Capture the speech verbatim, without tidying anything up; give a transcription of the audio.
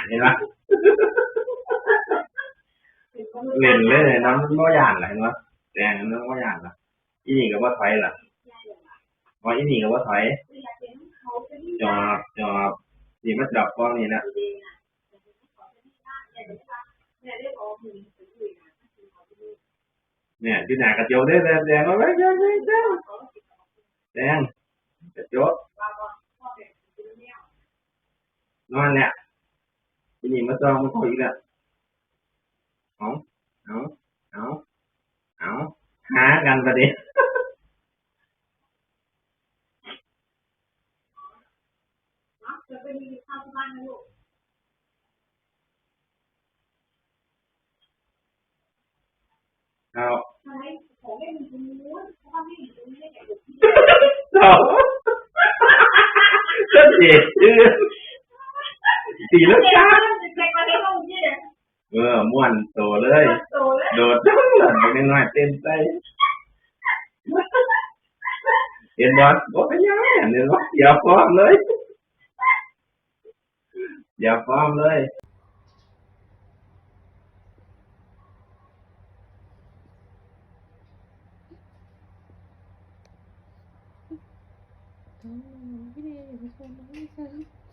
เห็นปะ เล่นเลยเนาะ มันบ่ย่านล่ะ เห็นปะ แดงมันบ่ย่านล่ะ อีนี่ก็บ่ถอยล่ะ ว่าอีนี่ก็บ่ถอย จอบ จอบ นี่มาจอบกองนี่นะ เนี่ย อยู่หน้ากระจกเด้อ แดง แดง แดง แดง แดง กระจก นอนเนี่ย อีนี่มาจ้องมันเข้าอีกแล้ว เอา เอา เอา เอา หากันประเดี๋ยว เอา เอา ก็เสียชื่อ ตีลังกา เออ ม่วนโตเลย โดดจังเลย บักน้อยๆ เต้นใส่ เห็นบ่ บ่เป็นหยัง เห็นบ่ เสียฟอร์มเลย เสียฟอร์มเลย ท้องนอนพี่เดย์อย่าไปชวนน้องพี่เซอร์